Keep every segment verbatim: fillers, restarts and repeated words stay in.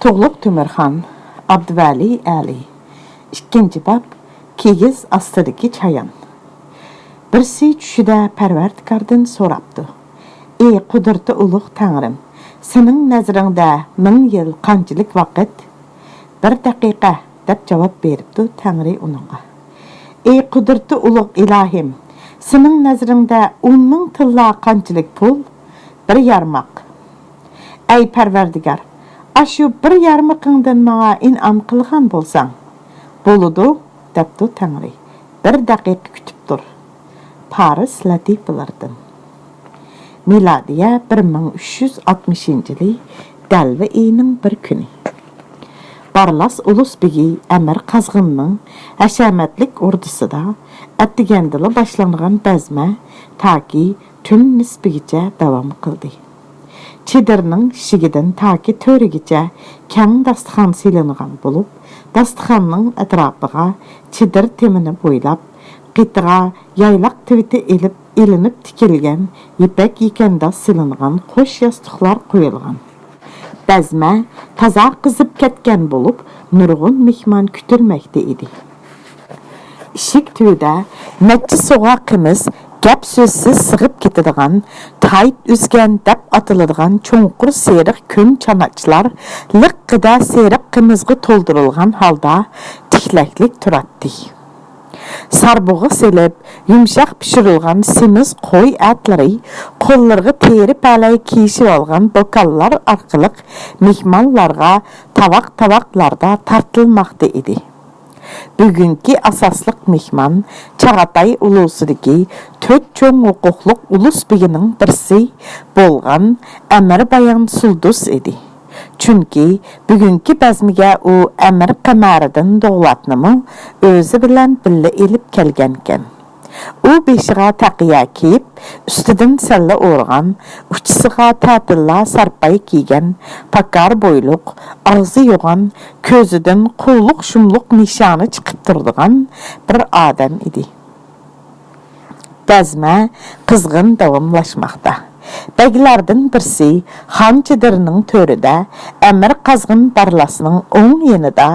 تۇغلۇق تۆمۈرخان، ئابدۇۋەلى ئەلى. ئىككىنچى باب، كىگىز ئاستىدىكى چايان. بىرسى چۈشىدە پەرۋەردىگاردىن سوراپتۇ: «ئى قۇدرىتى ئۇلۇغ تەڭرىم، سېنىڭ نەزىرىڭدە مىڭ يىل قانچىلىك ۋاقىت؟» «بىر دەقىقە» دەپ جاۋاب بېرىپتۇ تەڭرى ئۇنىڭغا. «ئى قۇدرىتى ئۇلۇغ ئىلاھىم، سېنىڭ نەزىرىڭدە ئون مىڭ تىللا قانچىلىك پۇل؟» «بىر يارماق.» «ئەي پەرۋەردىگار، ئاشۇ بىر يارمىقىڭدىن ماڭا ئىنئام قىلغان بولساڭ.» «بولىدۇ» دەپتۇ تەڭرى. «بىر دەقىقە كۈتۈپ تۇر.» پارس لەتىپىلىرىدىن. مىلادىيە بىر مىڭ ئۈچ يۈز ئاتمىشىنچى يىلى دەلۋە ئېيىنىڭ بىر كۈنى. بارلاس ئۇلۇس بېگى ئەمىر قازغىننىڭ ھەشەمەتلىك ئوردىسىدا ئەتىگەندىلا باشلانغان بەزمە تاكى تۈن نىسپىگىچە داۋام قىلدى. چېدىرنىڭ ئىشىكىدىن تاكى تۆرىگىچە كەڭ داستىخان سېلىنغان بولۇپ، داستىخاننىڭ ئەتراپىغا چېدىر تېمىنى بويلاپ، قېتىغا يايلاق تىۋىتى ئېلىپ ئېلىنىپ تىكىلگەن يىپەك يېكەنداز سېلىنغان قوش ياستۇقلار قويۇلغان. بەزمە تازا قىزىپ كەتكەن بولۇپ، نۇرغۇن مېھمان كۈتۈلمەكتە ئىدى. ئىشىك تۈۋىدە نەچچە سوغا قىمىز گەپ-سۆزسىز سىغىپ كېتىدىغان، تايت ئۈزگەن دەپ ئاتىلىدىغان چوڭقۇر سېرىق كۆم چاناچلار لىققىدە سېرىق قىمىزغا تولدۇرۇلغان ھالدا تىكلەكلىك تۇراتتى. ساربۇغا سېلىپ، يۇمشاق پىشۇرۇلغان سېمىز قوي ئەتلىرى، قوللىرىغا تېرە پەلەي كىيىشىۋالغان بوكاللار ئارقىلىق مېھمانلارغا تاۋاق-تاۋاقلاردا تارتىلماقتا ئىدى. بۈگۈنكى ئاساسلىق مېھمان چاغاتاي ئۇلۇسىدىكى تۆت چوڭ ھوقۇقلۇق ئۇلۇس بېگىنىڭ بىرسى بولغان ئەمىر بايان سۇلدۇس ئىدى. چۈنكى بۈگۈنكى بەزمىگە ئۇ ئەمىر قەمەرىدىن دوغلاتنىمۇ ئۆزى بىلەن بىللە ئېلىپ كەلگەنىكەن. ئۇ بېشىغا تەقىيە كىيىپ، ئۈستىدىن سەللە ئورىغان، ئۇچىسىغا تەتىللا سارپاي كىيگەن، پاكار بويلۇق، ئاغزى يوغان، كۆزىدىن قۇۋلۇق-شۇملۇق نىشانى چىقىپ تۇرىدىغان بىر ئادەم ئىدى. بەزمە قىزغىن داۋاملاشماقتا. بەگلەردىن بىرسى خان چېدىرىنىڭ تۆرىدە ئەمىر قازغىن بارلاسنىڭ ئوڭ يېنىدا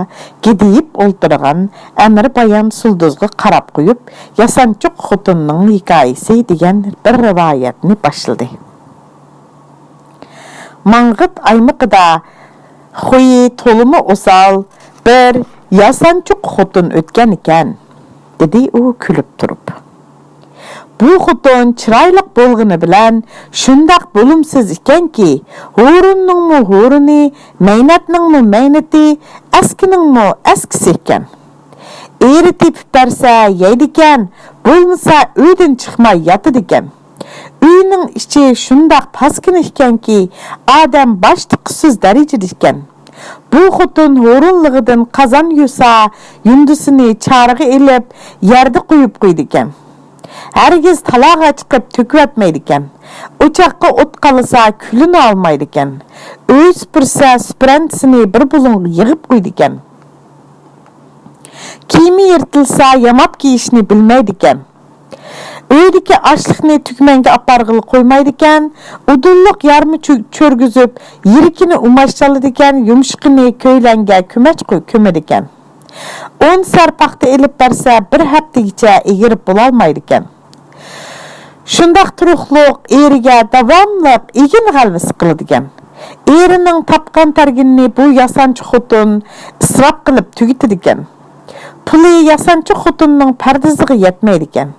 گىدىيىپ ئولتۇرغان ئەمىر بايان سۇلدۇزغا قاراپ قويۇپ، ياسانچۇق خوتۇننىڭ ھېكايىسى دېگەن بىر رىۋايەتنى باشلىدى. ماڭغىت ئايمىقىدا خۇيى تولىمۇ ئوسال بىر ياسانچۇق خوتۇن ئۆتكەن ئىكەن، دېدى ئۇ كۈلۈپ تۇرۇپ. بۇ خوتۇن چىرايلىق بولغىنى بىلەن شۇنداق بولۇمسىز ئىكەنكى، ھۇرۇننىڭمۇ ھۇرۇنى، مەينەتنىڭمۇ مەينىتى، ئەسكىنىڭمۇ ئەسكىسى ئىكەن. ئېرى تېپىپ بەرسە يەيدىكەن، بولمىسا ئۆيدىن چىقماي ياتىدىكەن. ئۆينىڭ ئىچى شۇنداق پاسكىنا ئىكەنكى، ئادەم باش تىققۇسىز دەرىجىدە ئىكەن. بۇ خوتۇن ھۇرۇنلۇقىدىن قازان يۇسا، يۇندىسىنى چارىغا ئېلىپ، يەردە قويۇپ قويىدىكەن. ھەرگىز تالاغا چىقىپ تۆكۈۋەتمەيدىكەن. ئوچاققا ئوت قالىسا، كۈلىنى ئالمايدىكەن. ئۆي سۈپۈرسە، سۈپۈرەندىسىنى بىر بۇلۇڭغا يىغىپ قويىدىكەن. كىيىمى يىرتىلسا، ياماپ كىيىشنى بىلمەيدىكەن. ئۆيدىكى ئاشلىقنى تۈگمەنگە ئاپارغىلى قويمايدىكەن. ئۇدۇللۇق يارما چۆ-، چۆرگۈزۈپ، يىرىكىنى ئۇماچ سالىدىكەن، يۇمشىقىنى كۆيلەڭگە كۆمەچ قويۇپ كۆمىدىكەن. ئون سەر پاختا ئېلىپ بەرسە، بىر ھەپتىگىچە ئېگىرىپ بولالمايدىكەن. شۇنداق تۇرۇقلۇق ئېرىگە داۋاملىق ئېگىن غەلۋىسى قىلىدىكەن. ئېرىنىڭ تاپقان تەرگىنىنى بۇ ياسانچۇق خوتۇن ئىسراپ قىلىپ تۈگىتىدىكەن. پۇلى ياسانچۇق خوتۇننىڭ پەردىزىغا يەتمەيدىكەن.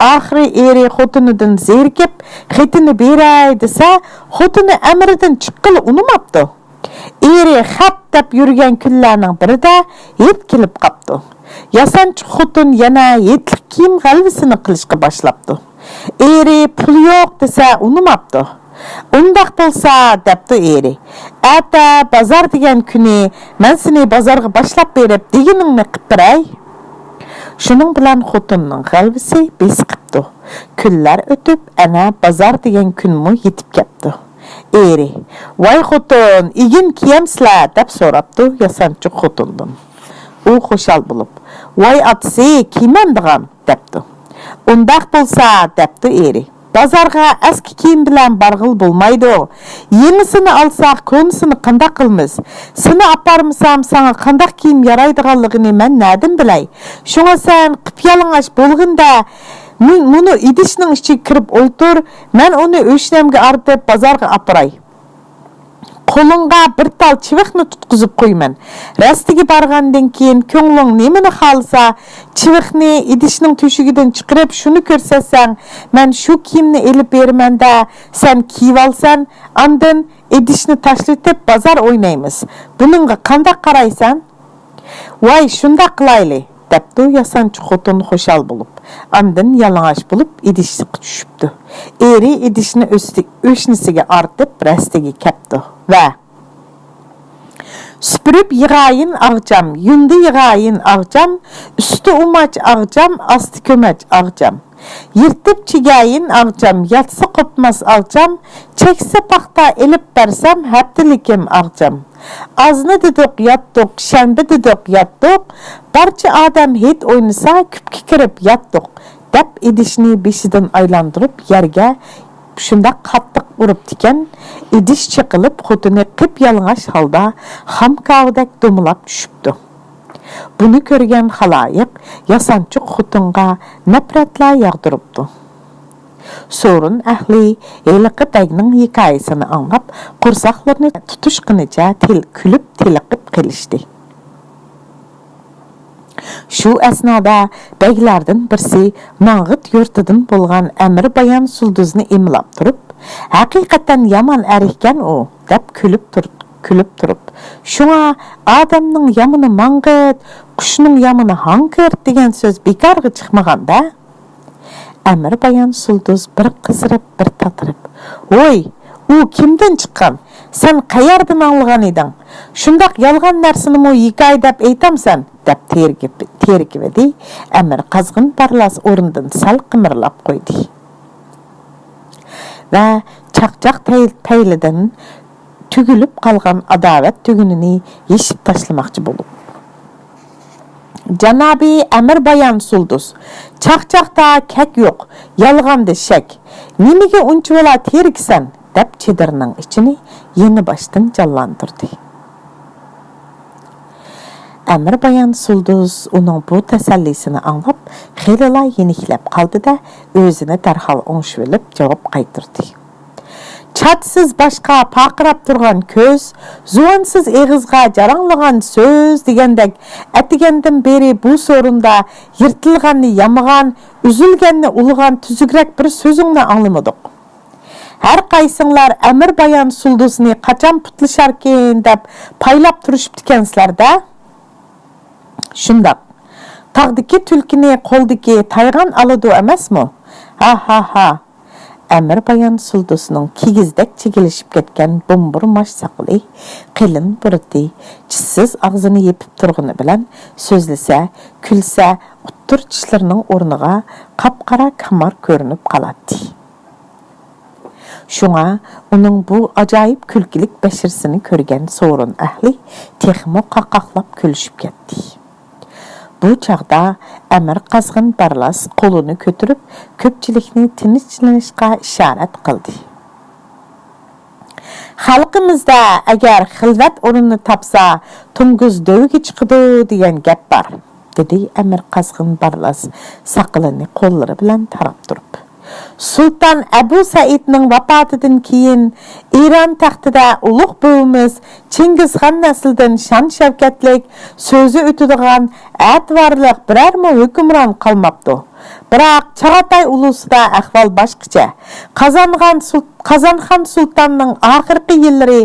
ئاخىرى ئېرى خوتۇنىدىن زېرىكىپ، خېتىنى بېرەي دېسە، خوتۇنى ئەمرىدىن چىققىلى ئۇنىماپتۇ. ئېرى خەپ دەپ يۈرگەن كۈنلەرنىڭ بىرىدە ھېيت كېلىپ قاپتۇ. ياسانچۇق خوتۇن يەنە ھېيتلىق كىيىم غەلۋىسىنى قىلىشقا باشلاپتۇ. ئېرى پۇل يوق دېسە ئۇنىماپتۇ. ئۇنداق بولسا، دەپتۇ ئېرى، ئەتە بازار دېگەن كۈنى مەن سېنى بازارغا باشلاپ بېرىپ دېگىنىڭنى قىپ بېرەي. شۇنىڭ بىلەن خوتۇننىڭ غەلۋىسى بېسىقىپتۇ. كۈنلەر ئۆتۈپ، ئەنە بازار دېگەن كۈنمۇ يېتىپ كەپتۇ. ئېرى، ۋاي خوتۇن، ئېگىن كىيەمسىلە؟ دەپ سوراپتۇ ياسانچۇق خوتۇندىن. ئۇ خۇشال بولۇپ، ۋاي ئاتىسى، كىيمەمدىغان، دەپتۇ. ئۇنداق بولسا، دەپتۇ ئېرى، بازارغا ئەسكى كىيىم بىلەن بارغىلى بولمايدۇ. يېڭىسىنى ئالساق، كونىسىنى قانداق قىلىمىز؟ سېنى ئاپارمىسام، ساڭا قانداق كىيىم يارايدىغانلىقىنى مەن نەدىن بىلەي؟ شۇڭا سەن قىپيالىڭاچ بولغىنىدە، مۇ-، مۇنۇ ئىدىشنىڭ ئىچىگە كىرىپ ئولتۇر، مەن ئۇنى ئۆشنەمگە ئارتىپ، بازارغا ئاپىراي. قولۇڭغا بىر تال چىۋىقنى تۇتقۇزۇپ قويىمەن. رەستىگە بارغاندىن كېيىن، كۆڭلۈڭ نېمىنى خالىسا، چىۋىقنى ئىدىشنىڭ تۆشۈكىدىن چىقىرىپ، شۇنى كۆرسەتسەڭ، مەن شۇ كىيىمنى ئېلىپ بېرىمەن-دە، سەن كىيىۋالسەن، ئاندىن ئىدىشنى تاشلىتىپ، بازار ئوينايمىز. بۇنىڭغا قانداق قارايسەن؟ ۋاي، شۇنداق قىلايلى، دەپتۇ ياسانچۇق خوتۇن خۇشال بولۇپ. ئاندىن يالىڭاچ بولۇپ ئىدىشقا چۈشۈپتۇ. ئېرى ئىدىشنى ئۆستى-، ئۆشنىسىگە ئارتىپ، رەستىگە كەپتۇ ۋە، سۈپۈرۈپ يىغايىن ئاغجام، يۇندى يىغايىن ئاغجام، ئۈستى ئۇماچ ئاغجام، ئاستى كۆمەچ ئاغجام. يىرتىپ چىگەيىن ئاغجام، ياتسا قوپماس ئاغجام، چەكسە پاختا ئېلىپ بەرسەم، ھەپتىلىكىم ئاغجام. ئازنى دېدۇق، ياتتۇق، شەنبە دېدۇق، ياتتۇق، بارچە ئادەم ھېيت ئوينىسا، كۈپكە كىرىپ ياتتۇق، دەپ ئىدىشنى بېشىدىن ئايلاندۇرۇپ يەرگە شۇنداق قاتتىق ئۇرۇپتىكەن، ئىدىش چېقىلىپ، خوتۇنى قىپيالىڭاچ ھالدا خام كاۋىدەك دومىلاپ چۈشۈپتۇ. بۇنى كۆرگەن خالايىق ياسانچۇق خوتۇنغا نەپرەتلا ياغدۇرۇپتۇ. سورۇن ئەھلى ھېلىقى بەگنىڭ ھېكايىسىنى ئاڭلاپ، قورساقلىرىنى تۇتۇشقىنىچە تىل-، كۈلۈپ تېلىقىپ قېلىشتى. شۇ ئەسنادا بەگلەردىن بىرسى ماڭغىت يۇرتىدىن بولغان ئەمىر بايان سۇلدۇزنى ئىملاپ تۇرۇپ، «ھەقىقەتەن يامان ئەر ئىكەن ئۇ» دەپ كۈلۈپ تۇر-، كۈلۈپ تۇرۇپ، «شۇڭا ئادەمنىڭ يامىنى ماڭغىت، قۇشنىڭ يامىنى ھاڭكىرت دېگەن سۆز بىكارغا چىقمىغان-دە.» ئەمىر بايان سۇلدۇز بىر قىزىرىپ، بىر تاتىرىپ، «ۋوي، ئۇ كىمدىن چىققان؟ سەن قەيەردىن ئاڭلىغان ئىدىڭ؟ شۇنداق يالغان نەرسىنىمۇ ھېكايە دەپ ئېيتامسەن؟» دەپ تېرىكىپ-، تېرىكىۋىدى. ئەمىر قازغىن بارلاس ئورنىدىن سەل قىمىرلاپ قويدى ۋە چاقچاق تەي-، پەيلىدىن تۈگۈلۈپ قالغان ئاداۋەت تۈگۈنىنى يېشىپ تاشلىماقچى بولۇپ، «جانابى ئەمىر بايان سۇلدۇز، چاقچاقتا كەك يوق، يالغاندا شەك. نېمىگە ئۇنچىۋالا تېرىكىسەن؟» دەپ چېدىرنىڭ ئىچىنى يېڭى باشتىن جانلاندۇردى. ئەمىر بايان سۇلدۇز ئۇنىڭ بۇ تەسەللىسىنى ئاڭلاپ، خېلىلا يېنىكلەپ قالدى-دە، ئۆزىنى دەرھال ئوڭشىۋېلىپ جاۋاب قايتۇردى. چاتسىز باشقا پارقىراپ تۇرغان كۆز، زۇۋانسىز ئېغىزغا جاراڭلىغان سۆز دېگەندەك، ئەتىگەندىن بېرى بۇ سورۇندا يىرتىلغاننى يامىغان، ئۈزۈلگەننى ئۇلىغان تۈزۈكرەك بىر سۆزۈڭنى ئاڭلىمىدۇق. ھەر قايسىڭلار ئەمىر بايان سۇلدۇزنى قاچان پۇتلىشاركىن دەپ پايلاپ تۇرۇشۇپتىكەنسىلەر-دە. شۇنداق. تاغدىكى تۈلكىنى قولدىكى تايغان ئالىدۇ ئەمەسمۇ؟ ھا، ھا، ھا. ئەمىر بايان سۇلدۇزنىڭ كىگىزدەك چىگىلىشىپ كەتكەن بۇمبۇرماچ ساقىلى قېلىن بۇرۇتى چىشسىز ئاغزىنى يېپىپ تۇرغىنى بىلەن، سۆزلىسە، كۈلسە، ئۇتتۇر چىشلىرىنىڭ ئورنىغا قاپقارا كامار كۆرۈنۈپ قالاتتى. شۇڭا ئۇنىڭ بۇ ئاجايىپ كۈلكىلىك بەشىرىسىنى كۆرگەن سورۇن ئەھلى تېخىمۇ قاقاقلاپ كۈلۈشۈپ كەتتى. بۇ چاغدا ئەمىر قازغىن بارلاس قولىنى كۆتۈرۈپ، كۆپچىلىكنى تىنچلىنىشقا ئىشارەت قىلدى. «خەلقىمىزدە ئەگەر خىلۋەت ئورنىنى تاپسا، توڭگۇز دۆۋىگە چىقىدۇ دېگەن گەپ بار»، دېدى ئەمىر قازغىن بارلاس ساقىلىنى قوللىرى بىلەن تاراپ تۇرۇپ. سۇلتان ئەبۇ سەئىدنىڭ ۋاپاتىدىن كېيىن، ئىران تەختىدە ئۇلۇغ بوۋىمىز چىڭگىزخان نەسلىدىن شان-شەۋكەتلىك، سۆزى ئۆتىدىغان، ئەتىۋارلىق بىرەرمۇ ھۆكۈمران قالماپتۇ. بىراق، چاغاتاي ئۇلۇسىدا ئەھۋال باشقىچە. قازانغان سۇل-، قازانخان سۇلتاننىڭ ئاخىرقى يىللىرى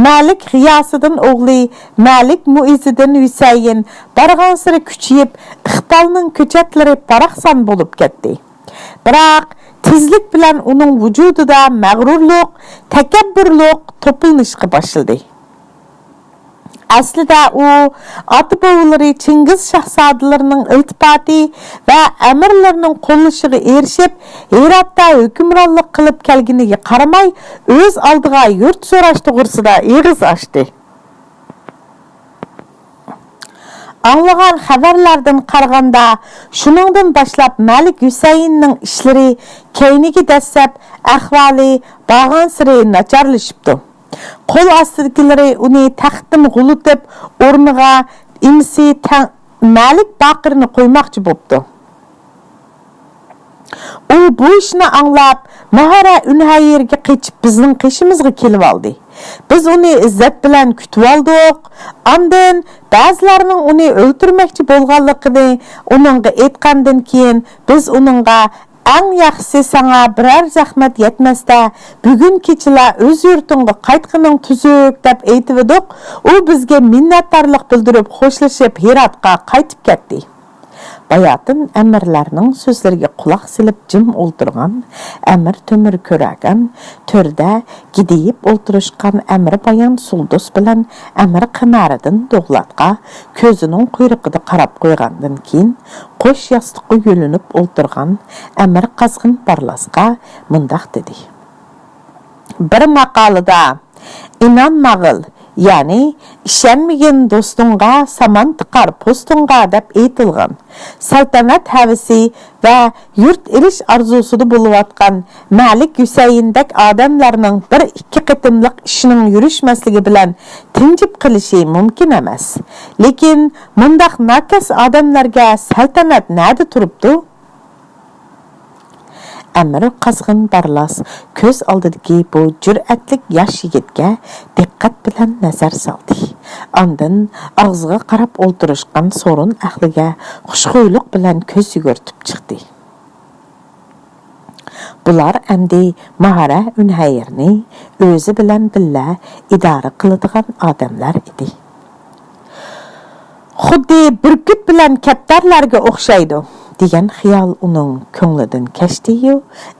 مەلىك غىياسىدىن ئوغلى مەلىك مۇئىززىدىن ھۈسەيىن بارغانسېرى كۈچىيىپ، ئىقبالنىڭ كۆچەتلىرى باراقسان بولۇپ كەتتى. بىراق، تېزلىك بىلەن ئۇنىڭ ۋۇجۇدىدا مەغرۇرلۇق، تەكەببۇرلۇق توپلىنىشقا باشلىدى. ئەسلىدە ئۇ ئاتا-بوۋىلىرى چىڭگىز شاھزادىلىرىنىڭ ئىلتىپاتى ۋە ئەمىرلىرىنىڭ قوللىشىغا ئېرىشىپ، ھىراتتا ھۆكۈمرانلىق قىلىپ كەلگىنىگە قارىماي، ئۆز ئالدىغا يۇرت سوراش توغرىسىدا ئېغىز ئاچتى. ئاڭلىغان خەۋەرلەردىن قارىغاندا، شۇنىڭدىن باشلاپ مەلىك ھۈسەيىننىڭ ئىشلىرى كەينىگە دەسسەپ، ئەھۋالى بارغانسېرى ناچارلىشىپتۇ. قول ئاستىدىكىلىرى ئۇنى تەختتىن غۇلىتىپ، ئورنىغا ئىنىسى تەڭ مەلىك باقىرنى قويماقچى بوپتۇ. ئۇ بۇ ئىشنى ئاڭلاپ، ماھارە ئۈنھەيىرگە قېچىپ، بىزنىڭ قېشىمىزغا كېلىۋالدى. بىز ئۇنى ئىززەت بىلەن كۈتۈۋالدۇق. ئاندىن بەزىلەرنىڭ ئۇنى ئۆلتۈرمەكچى بولغانلىقىنى ئۇنىڭغا ئېيتقاندىن كېيىن، بىز ئۇنىڭغا، «ئەڭ ياخشىسى، ساڭا بىرەر زەخمەت يەتمەستە، بۈگۈن كېچىلا ئۆز يۇرتۇڭغا قايتقىنىڭ تۈزۈك» دەپ ئېيتىۋىدۇق. ئۇ بىزگە مىننەتدارلىق بىلدۈرۈپ، خوشلىشىپ، ھىراتقا قايتىپ كەتتى. باياتىن ئەمىرلەرنىڭ سۆزلىرىگە قۇلاق سېلىپ جىم ئولتۇرغان ئەمىر تۆمۈر كۆرەگەن تۆردە گىدىيىپ ئولتۇرۇشقان ئەمىر بايان سۇلدۇس بىلەن ئەمىر قەمەرىدىن دوغلاتقا كۆزىنىڭ قۇيرۇقىدا قاراپ قويغاندىن كېيىن، قوش ياستۇققا يۆلىنىپ ئولتۇرغان ئەمىر قازغىن بارلاسقا مۇنداق دېدى: بىر ماقالىدا، «ئىنانماغىل، يەنى ئىشەنمىگىن دوستۇڭغا، سامان تىقار پوستۇڭغا» دەپ ئېيتىلغان. سەلتەنەت ھەۋىسى ۋە يۇرت ئېلىش ئارزۇسىدا بولۇۋاتقان مەلىك ھۈسەيىندەك ئادەملەرنىڭ بىر ئىككى قېتىملىق ئىشنىڭ يۈرۈشمەسلىكى بىلەن تىنجىپ قېلىشى مۇمكىن ئەمەس. لېكىن مۇنداق ناكەس ئادەملەرگە سەلتەنەت نەدە تۇرۇپتۇ؟ ئەمىر قازغىن بارلاس كۆز ئالدىدىكى بۇ جۈرئەتلىك ياش يىگىتكە دىققەت بىلەن نەزەر سالدى. ئاندىن ئاغزىغا قاراپ ئولتۇرۇشقان سورۇن ئەھلىگە خۇشخۇيلۇق بىلەن كۆز يۈگۈرتۈپ چىقتى. بۇلار ئەمدى ماھارە ئۈنھەيىرنى ئۆزى بىلەن بىللە ئىدارە قىلىدىغان ئادەملەر ئىدى. «خۇددى بۈركۈت بىلەن كەپتەرلەرگە ئوخشايدۇ» دېگەن خىيال ئۇنىڭ كۆڭلىدىن كەچتى-يۇ،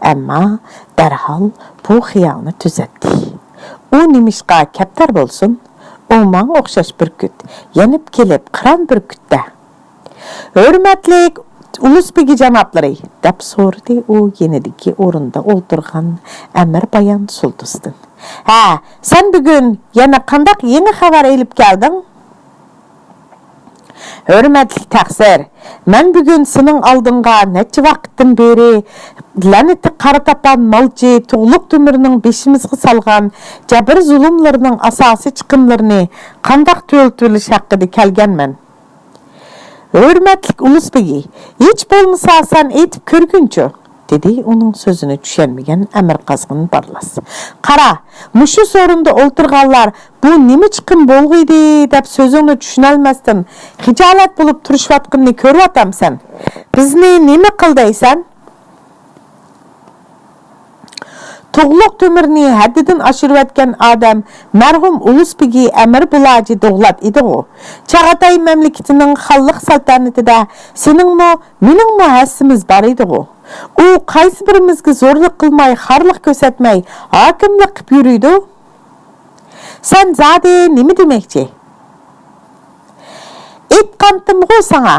ئەمما دەرھال بۇ خىيالنى تۈزەتتى. «ئۇ نېمىشقا كەپتەر بولسۇن؟ ئۇ ماڭا ئوخشاش بۈركۈت، يېنىپ كېلىپ قىران بۈركۈت-دە.» «ھۆرمەتلىك ئۇلۇس بېگى جانابلىرى!» دەپ سورىدى ئۇ يېنىدىكى ئورۇندا ئولتۇرغان ئەمىر بايان سۇلدۇستىن. «ھە، سەن بۈگۈن يەنە قانداق يېڭى خەۋەر ئېلىپ كەلدىڭ؟» «ھۆرمەتلىك تەقسىر، مەن بۈگۈن سېنىڭ ئالدىڭغا نەچچە ۋاقىتتىن بېرى لەنىتى قارا تاپان مالچى تۇغلۇق تۆمۈرنىڭ بېشىمىزغا سالغان جەبىر-زۇلۇملىرىنىڭ ئاساسىي چىقىملىرىنى قانداق تۆلىتىۋېلىش ھەققىدە كەلگەنمەن.» «ھۆرمەتلىك ئۇلۇس بېگى، ھېچ بولمىسا سەن ئېيتىپ كۆرگىنچۇ؟» دېدى ئۇنىڭ سۆزىنى چۈشەنمىگەن ئەمىر قازغىن بارلاس. «قارا، مۇشۇ سورۇندا ئولتۇرغانلار بۇ نېمە چىقىم بولغىيدى دەپ سۆزۈڭنى چۈشىنەلمەستىن خىجالەت بولۇپ تۇرۇشۇۋاتقىنىنى كۆرۈۋاتامسەن؟ بىزنى نېمە قىل دەيسەن؟» تۇغلۇق تۆمۈرنى ھەددىدىن ئاشۇرۇۋەتكەن ئادەم مەرھۇم ئۇلۇس بېگى ئەمىر بۇلاجى دوغلات ئىدىغۇ. چاغاتاي مەملىكىتىنىڭ خانلىق سەلتەنىتىدە سېنىڭمۇ، مېنىڭمۇ ھەسسىمىز بار ئىدىغۇ. ئۇ قايسى بىرىمىزگە زورلۇق قىلماي، خارلىق كۆرسەتمەي ھاكىملىق قىپ يۈرىدۇ. سەن زادى نېمە دېمەكچى؟ ئېيتقانتىمغۇ ساڭا،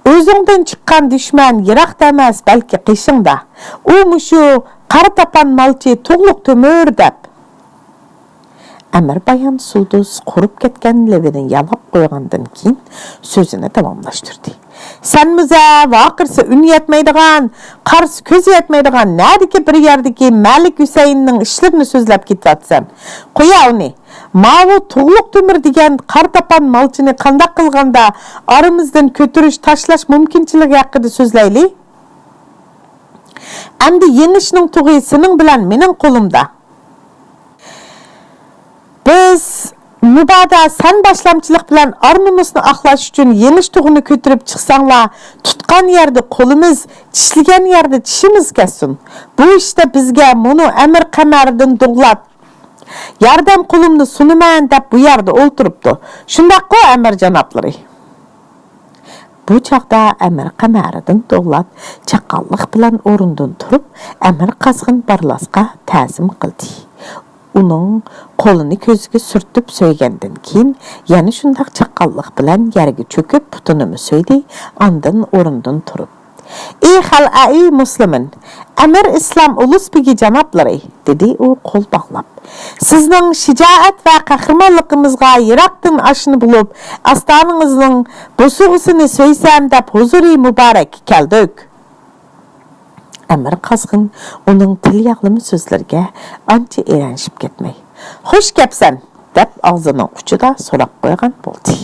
ئۆزۈڭدىن چىققان دۈشمەن يىراقتا ئەمەس، بەلكى قېشىڭدا. ئۇ مۇشۇ قارا تاپان مالچى تۇغلۇق تۆمۈر دەپ. ئەمىر بايان سۇلدۇز قۇرۇپ كەتكەن لېۋىنى يالاپ قويغاندىن كېيىن سۆزىنى داۋاملاشتۇردى. سەن مۇزە ۋارقىرىسا ئۈن يەتمەيدىغان، قارىسا كۆز يەتمەيدىغان نەدىكى بىر يەردىكى مەلىك ھۈسەيىننىڭ ئىشلىرىنى سۆزلەپ كېتىۋاتىسەن. قويا ئۇنى. ماۋۇ تۇغلۇق تۆمۈر دېگەن قارا تاپان مالچىنى قانداق قىلغاندا ئارىمىزدىن كۆتۈرۈش تاشلاش مۇمكىنچىلىكى ھەققىدە سۆزلەيلى. ئەمدى يېڭىشنىڭ تۇغى سېنىڭ بىلەن مېنىڭ قولۇمدا. بىز مۇبادا سەن باشلامچىلىق بىلەن ئار-نومۇسنى ئاقلاش ئۈچۈن يېڭىش تۇغىنى كۆتۈرۈپ چىقساڭلار، تۇتقان يەردە قولىمىز، چىشلىگەن يەردە چىشىمىز كەتسۇن. بۇ ئىشتا بىزگە مۇنۇ ئەمىر قەمەرىدىن دوغلات ياردەم قولۇمنى سۇنىمەن دەپ بۇ يەردە ئولتۇرۇپتۇ. شۇنداققۇ، ئەمىر جانابلىرى؟ بۇ چاغدا ئەمىر قەمەرىدىن دوغلات چاققانلىق بىلەن ئورنىدىن تۇرۇپ، ئەمىر قازغىن بارلاسقا تەزىم قىلدى. ئۇنىڭ قولىنى كۆزىگە سۈرتۈپ سۆيگەندىن كېيىن، يەنە شۇنداق چاققانلىق بىلەن يەرگە چۆكۈپ، پۇتىنىمۇ سۆيدى، ئاندىن ئورنىدىن تۇرۇپ، ئى خەلئەئى مۇسلىمىن، ئەمىر ئىسلام ئۇلۇس بېگى جانابلىرى، دېدى ئۇ قول باغلاپ. سىزنىڭ شىجائەت ۋە قەھرىمانلىقىڭىزغا يىراقتىن ئاشنا بولۇپ، ئاستانىڭىزنىڭ بوسۇغىسىنى سۆيسەم دەپ ھۇزۇرى مۇبارەككە كەلدۇق. ئەمىر قازغىن ئۇنىڭ تىل ياغلىما سۆزلىرىگە ئانچە ئېرەنشىپ كەتمەي، خوش كەپسەن، دەپ ئاغزىنىڭ ئۇچىدا سوراپ قويغان بولدى.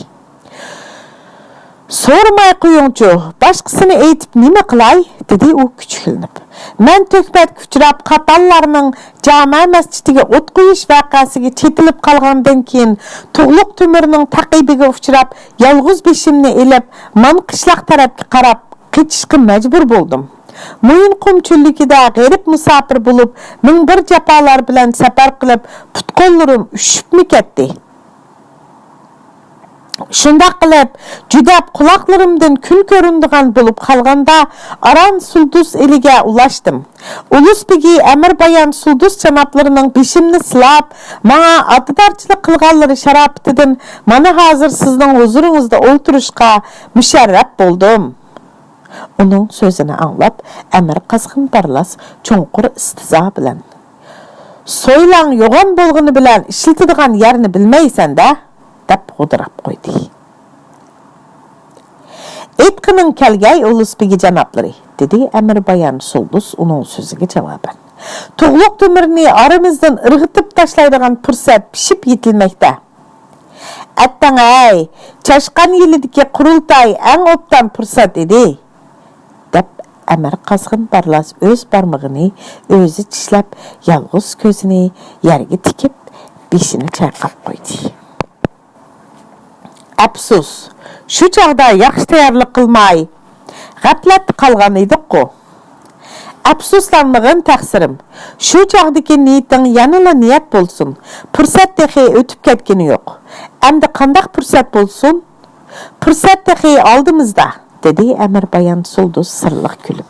سورىماي قويۇڭچۇ، باشقىسىنى ئېيتىپ نېمە قىلاي؟ دېدى ئۇ كۈچۈكلىنىپ. مەن تۆھمەتكە ئۇچراپ، قاتانلارنىڭ جامە مەسچىتىگە ئوت قويۇش ۋەقەسىگە چېتىلىپ قالغاندىن كېيىن، تۇغلۇق تۆمۈرنىڭ تەقىبىگە ئۇچراپ، يالغۇز بېشىمنى ئېلىپ، مان قىشلاق تەرەپكە قاراپ قېچىشقا مەجبۇر بولدۇم. مويۇنقۇم چۆللۈكىدە غېرىب مۇساپىر بولۇپ، مىڭ بىر جاپالار بىلەن سەپەر قىلىپ، پۇت-قوللىرىم ئۈشۈپمۇ كەتتى. شۇنداق قىلىپ، جۈدەپ قۇلاقلىرىمدىن كۈن كۆرۈنىدىغان بولۇپ قالغاندا، ئاران سۇلدۇس ئېلىگە ئۇلاشتىم. ئۇلۇس بېگى ئەمىر بايان سۇلدۇس جانابلىرىنىڭ بېشىمنى سىلاپ، ماڭا ئاتىدارچىلىق قىلغانلىرى شاراپىتىدىن مانا ھازىر سىزنىڭ ھۇزۇرىڭىزدا ئولتۇرۇشقا مۇشەررەپ بولدۇم. ئۇنىڭ سۆزىنى ئاڭلاپ، ئەمىر قازغىن بارلاس چوڭقۇر ئىستىزا بىلەن، سويلاڭ يوغان بولغىنى بىلەن ئىشلىتىدىغان يەرنى بىلمەيسەن-دە، دەپ غودۇراپ قويدى. ئېيتقىنىڭ كەلگەي، ئۇلۇس بېگى جانابلىرى، دېدى ئەمىر بايان سۇلدۇس ئۇنىڭ سۆزىگە جاۋابەن. تۇغلۇق تۆمۈرنى ئارىمىزدىن ئىرغىتىپ تاشلايدىغان پۇرسەت پىشىپ يېتىلمەكتە. ئەتتەڭ ھەي، چاشقان يىلىدىكى قۇرۇلتاي ئەڭ ئوبدان پۇرسەت ئىدى، دەپ ئەمىر قازغىن بارلاس ئۆز بارمىقىنى ئۆزى چىشلەپ، يالغۇز كۆزىنى يەرگە تىكىپ، بېشىنى چايقاپ قويدى. ئەپسۇس، شۇ چاغدا ياخشى تەييارلىق قىلماي، غەپلەتتە قالغان ئىدۇققۇ. ئەپسۇسلانمىغىن تەقسىرىم. شۇ چاغدىكى نىيىتىڭ يەنىلا نىيەت بولسۇن. پۇرسەت تېخى ئۆتۈپ كەتكىنى يوق. ئەمدى قانداق پۇرسەت بولسۇن؟ پۇرسەت تېخى ئالدىمىزدا، دېدى ئەمىر بايان سۇلدۇس سىرلىق كۈلۈپ.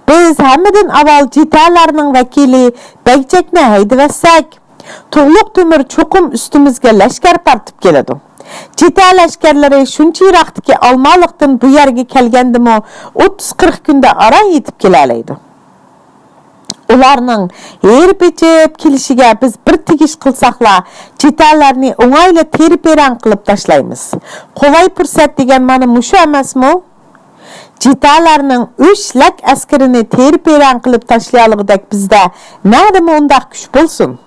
بىز ھەممىدىن ئاۋۋال جىتەلەرنىڭ ۋەكىلى بەگچەكنى ھەيدىۋەتسەك، تۇغلۇق تۆمۈر چوقۇم ئۈستىمىزگە لەشكەر تارتىپ كېلىدۇ. جىتە لەشكەرلىرى شۇنچە يىراقتىكى ئالمالىقتىن بۇ يەرگە كەلگەندىمۇ ئوتتۇز قىرىق كۈندە ئاران يېتىپ كېلەلەيدۇ. ئۇلارنىڭ ھېرىپ ئېچىپ كېلىشىگە بىز بىر تېگىش قىلساقلا، جىتەلەرنى ئوڭايلا تېرە-پېرەڭ قىلىپ تاشلايمىز. قولاي پۇرسەت دېگەن مانا مۇشۇ ئەمەسمۇ؟ جىتەلەرنىڭ ئۈچ لەك ئەسكىرىنى تېرە-پېرەڭ قىلىپ تاشلىيالىغۇدەك بىزدە نەدىمۇ ئۇنداق كۈچ بولسۇن؟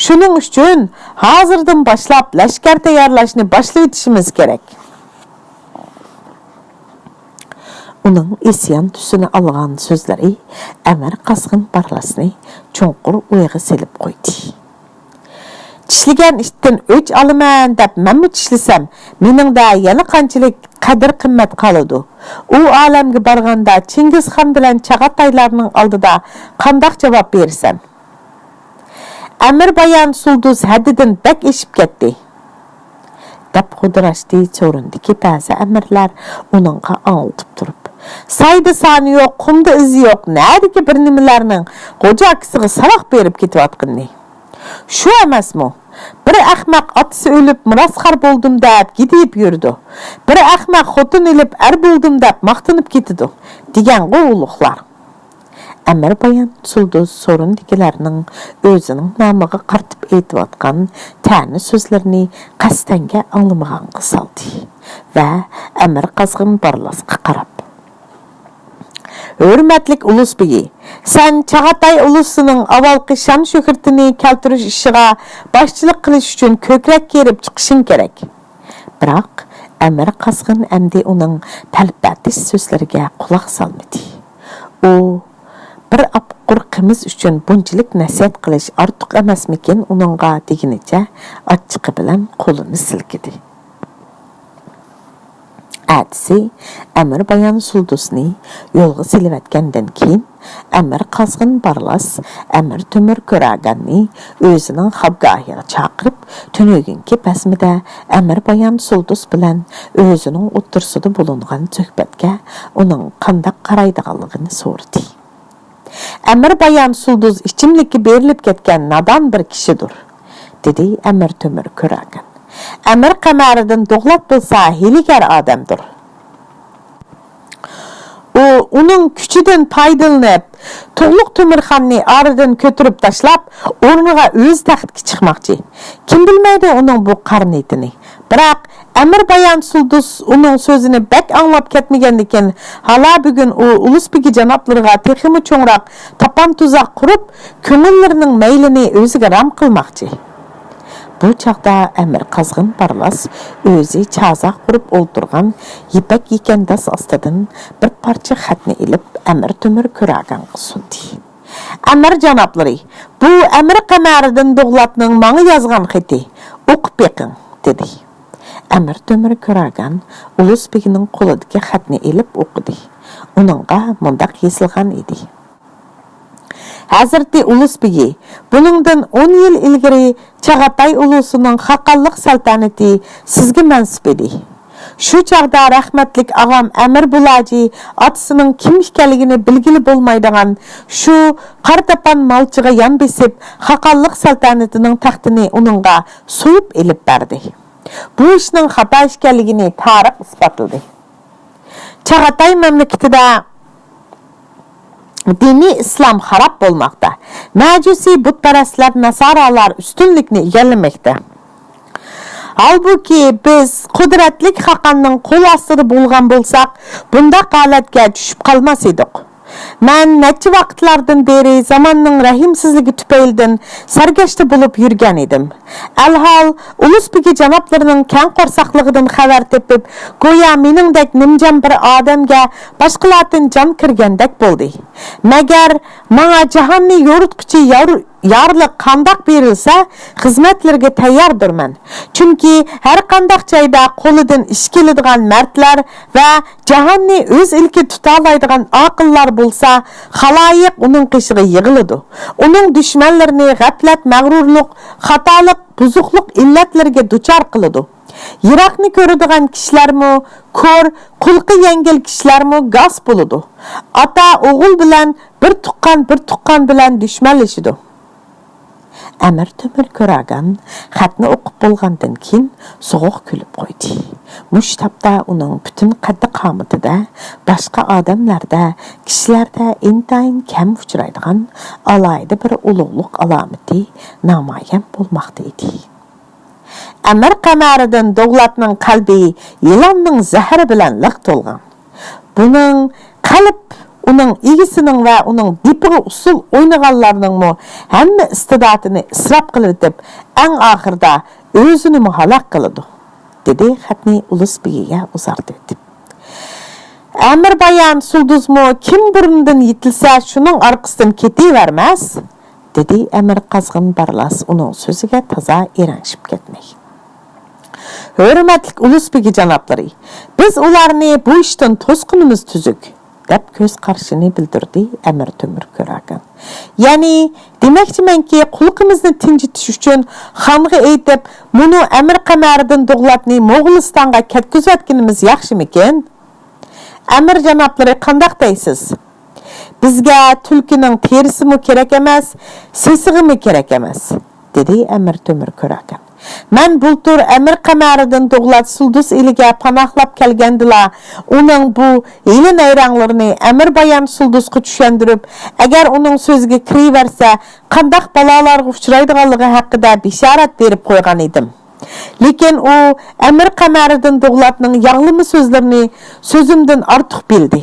شۇنىڭ ئۈچۈن ھازىردىن باشلاپ لەشكەر تەييارلاشنى باشلىۋېتىشىمىز كېرەك. ئۇنىڭ ئىسيان تۈسىنى ئالغان سۆزلىرى ئەمىر قازغىن بارلاسنى چوڭقۇر ئويغا سېلىپ قويدى. چىشلىگەن ئىتتىن ئۆچ ئالىمەن دەپ مەنمۇ چىشلىسەم، مېنىڭدە يەنە قانچىلىك قەدىر-قىممەت قالىدۇ؟ ئۇ ئالەمگە بارغاندا چىڭگىزخان بىلەن چاغاتايلارنىڭ ئالدىدا قانداق جاۋاب بېرىسەن؟ ئەمىر بايان سۇلدۇز ھەددىدىن بەك ئېشىپ كەتتى، دەپ غودۇراشتى سورۇندىكى بەزى ئەمىرلەر ئۇنىڭغا ئاڭلىتىپ تۇرۇپ. سايدا سانى يوق، قۇمدا ئىزى يوق، نەدىكى بىر نېمىلەرنىڭ غوجا ئاكىسىغا ساۋاق بېرىپ كېتىۋاتقىنىنى. شۇ ئەمەسمۇ؟ بىر ئەخمەق ئاتىسى ئۆلۈپ مىراسخار بولدۇم دەپ گىدىيىپ يۈرىدۇ. بىر ئەخمەق خوتۇن ئېلىپ ئەر بولدۇم دەپ ماختىنىپ كېتىدۇ، دېگەنغۇ ئۇلۇغلار. ئەمىر بايان سۇلدۇز سورۇندىكىلەرنىڭ ئۆزىنىڭ نامىغا قارىتىپ ئېيتىۋاتقان تەنە سۆزلىرىنى قەستەنگە ئاڭلىمىغانغا سالدى ۋە ئەمىر قازغىن بارلاسقا قاراپ، ھۆرمەتلىك ئۇلۇس بېگى، سەن چاغاتاي ئۇلۇسىنىڭ ئاۋۋالقى شان-شۆھرىتىنى كەلتۈرۈش ئىشىغا باشچىلىق قىلىش ئۈچۈن كۆكرەك كېرىپ چىقىشىڭ كېرەك. بىراق، ئەمىر قازغىن ئەمدى ئۇنىڭ پەلىپەتىش سۆزلىرىگە قۇلاق سالمىدى. ئۇ، بىر ئاپقۇر قىمىز ئۈچۈن بۇنچىلىك نەسىھەت قىلىش ئارتۇق ئەمەسمىكىن ئۇنىڭغا دېگىنىچە ئاچچىقى بىلەن قولىنى سىلكىدى. ئەتىسى ئەمىر بايان سۇلدۇسنى يولغا سېلىۋەتكەندىن كېيىن، ئەمىر قازغىن بارلاس ئەمىر تۆمۈر كۆرەگەننى ئۆزىنىڭ خابگاھىغا چاقىرىپ، تۈنۈگۈنكى بەزمىدە ئەمىر بايان سۇلدۇس بىلەن ئۆزىنىڭ ئوتتۇرىسىدا بولۇنغان سۆھبەتكە ئۇنىڭ قانداق قارايدىغانلىقىنى سورىدى. ئەمىر بايان سۇلدۇز ئىچىملىككە بېرىلىپ كەتكەن نادان بىر كىشىدۇر، دېدى ئەمىر تۆمۈر كۆرەگەن. ئەمىر قەمەرىدىن دوغلات بولسا ھىيلىگەر ئادەمدۇر. ئۇ ئۇنىڭ كۈچىدىن پايدىلىنىپ، تۇغلۇق تۆمۈرخاننى ئارىدىن كۆتۈرۈپ تاشلاپ، ئورنىغا ئۆزى تەختكە چىقماقچى. كىم بىلمەيدۇ ئۇنىڭ بۇ قارا نىيىتىنى. بىراق، ئەمىر بايان سۇلدۇز ئۇنىڭ سۆزىنى بەك ئاڭلاپ كەتمىگەندىكىن، ھالا بۈگۈن ئۇ ئۇلۇس بېگى جانابلىرىغا تېخىمۇ چوڭراق تاپان-تۇزاق قۇرۇپ، كۆڭۈللىرىنىڭ مەيلىنى ئۆزىگە رام قىلماقچى. بۇ چاغدا ئەمىر قازغىن بارلاس ئۆزى چازا قۇرۇپ ئولتۇرغان يىپەك يېكەنداز ئاستىدىن بىر پارچە خەتنى ئېلىپ، ئەمىر تۆمۈر كۆراگانغا سۇندى. «ئەمىر جانابلىرى، بۇ ئەمىر قەمەرىدىن دوغلاتنىڭ ماڭا يازغان خېتى. ئوقۇپ بېقىڭ» دېدى. ئەمىر تۆمۈر كۆراگان ئۇلۇس بېگىنىڭ قولىدىكى خەتنى ئېلىپ ئوقۇدى. ئۇنىڭغا مۇنداق يېزىلغان ئىدى: «ھەزرىتى ئۇلۇس بېگى، بۇنىڭدىن ئون يىل ئىلگىرى چاغاتاي ئۇلۇسىنىڭ خاقانلىق سەلتەنىتى سىزگە مەنسۇپ ئىدى. شۇ چاغدا رەھمەتلىك ئاغام ئەمىر بۇلاجى ئاتىسىنىڭ كىم ئىكەنلىكىنى بىلگىلى بولمايدىغان شۇ قارا تاپان مالچىغا يان بېسىپ، خاقانلىق سەلتەنىتىنىڭ تەختىنى ئۇنىڭغا سويۇپ ئېلىپ بەردى. بۇ ئىشنىڭ خاتا ئىكەنلىكىنى تارىخ ئىسپاتلىدى. چاغاتاي مەملىكىتىدە دىنىي ئىسلام خاراب بولماقتا. مەجۇسىي بۇتپەرەسلەر، ناسارالار ئۈستۈنلۈكنى ئىگىلىمەكتە. ھالبۇكى، بىز قۇدرەتلىك خاقاننىڭ قول ئاستىدا بولغان بولساق، بۇنداق ھالەتكە چۈشۈپ قالماس ئىدۇق. مەن نەچچە ۋاقىتلاردىن بېرى زاماننىڭ رەھىمسىزلىكى تۈپەيلىدىن سەرگەشتە بولۇپ يۈرگەن ئىدىم. ئەلھال، ئۇلۇس بېگى جانابلىرىنىڭ كەڭ قورساقلىقىدىن خەۋەر تېپىپ، گويا مېنىڭدەك نىمجان بىر ئادەمگە باشقىلاردىن جان كىرگەندەك بولدى. مەگەر ماڭا جاھاننى يورۇتقۇچى يار-، يارلىق قانداق بېرىلسە، خىزمەتلىرىگە تەيياردۇرمەن. چۈنكى ھەرقانداق جايدا قولىدىن ئىش كېلىدىغان مەردلەر ۋە جاھاننى ئۆز ئىلكىدە تۇتالايدىغان ئاقىللار بولسا، خالايىق ئۇنىڭ قېشىغا يىغىلىدۇ. ئۇنىڭ دۈشمەنلىرىنى غەپلەت، مەغرۇرلۇق، خاتالىق، بۇزۇقلۇق ئىللەتلىرىگە دۇچار قىلىدۇ. يىراقنى كۆرىدىغان كىشىلەرمۇ كور، قۇلىقى يەڭگىل كىشىلەرمۇ گاس بولىدۇ. ئاتا ئوغۇل بىلەن، بىر تۇغقان بىر تۇغقان بىلەن دۈشمەنلىشىدۇ. ئەمىر تۆمۈر كۆراگان خەتنى ئوقۇپ بولغاندىن كېيىن سوغۇق كۈلۈپ قويدى. مۇشۇ تاپتا ئۇنىڭ پۈتۈن قەددى-قامىتىدە، باشقا ئادەملەردە، كىشىلەردە ئىنتايىن كەم ئۇچرايدىغان ئالاھىدە بىر ئۇلۇغلۇق ئالامىتى نامايان بولماقتا ئىدى. ئەمىر قەمەرىدىن دوغلاتنىڭ قەلبى يىلاننىڭ زەھىرى بىلەن لىق تولغان. بۇنىڭ قەلب ئۇنىڭ ئىگىسىنىڭ ۋە ئۇنىڭ دېپىغا ئۇسسۇل ئوينىغانلارنىڭمۇ ھەممە ئىستىداتىنى ئىسراپ قىلىۋېتىپ، ئەڭ ئاخىرىدا ئۆزىنىمۇ ھالاك قىلىدۇ، دېدى خەتنى ئۇلۇس بېگىگە ئۇزارتىۋېتىپ. ئەمىر بايان سۇلدۇزمۇ كىم بۇرنىدىن يېتىلسە، شۇنىڭ ئارقىسىدىن كېتىۋەرمەس، دېدى ئەمىر قازغىن بارلاس ئۇنىڭ سۆزىگە تازا ئېرەنشىپ كەتمەي. ھۆرمەتلىك ئۇلۇس بېگى جانابلىرى، بىز ئۇلارنى بۇ ئىشتىن توسقىنىمىز تۈزۈك، دەپ كۆز قارىشىنى بىلدۈردى ئەمىر تۆمۈر كۆراگان. يەنى، دېمەكچىمەنكى، قۇلىقىمىزنى تىنجىتىش ئۈچۈن خانغا ئېيتىپ، مۇنۇ ئەمىر قەمەرىدىن دوغلاتنى موغۇلىستانغا كەتكۈزۈۋەتكىنىمىز ياخشىمىكىن؟ ئەمىر جانابلىرى قانداق دەيسىز؟ بىزگە تۈلكىنىڭ تېرىسىمۇ كېرەك ئەمەس، سېسىغىمۇ كېرەك ئەمەس، دېدى ئەمىر تۆمۈر كۆراگان. مەن بۇلتۇر ئەمىر قەمەرىدىن دوغلات سۇلدۇز ئېلىگە پاناھلاپ كەلگەندىلا، ئۇنىڭ بۇ ھىيلە-نەيرەڭلىرىنى ئەمىر بايان سۇلدۇزغا چۈشەندۈرۈپ، ئەگەر ئۇنىڭ سۆزىگە كىرىۋەرسە، قانداق بالالارغا ئۇچرايدىغانلىقى ھەققىدە بېشارەت بېرىپ قويغان ئىدىم. لېكىن ئۇ ئەمىر قەمەرىدىن دوغلاتنىڭ ياغلىما سۆزلىرىنى سۆزۈمدىن ئارتۇق بىلدى.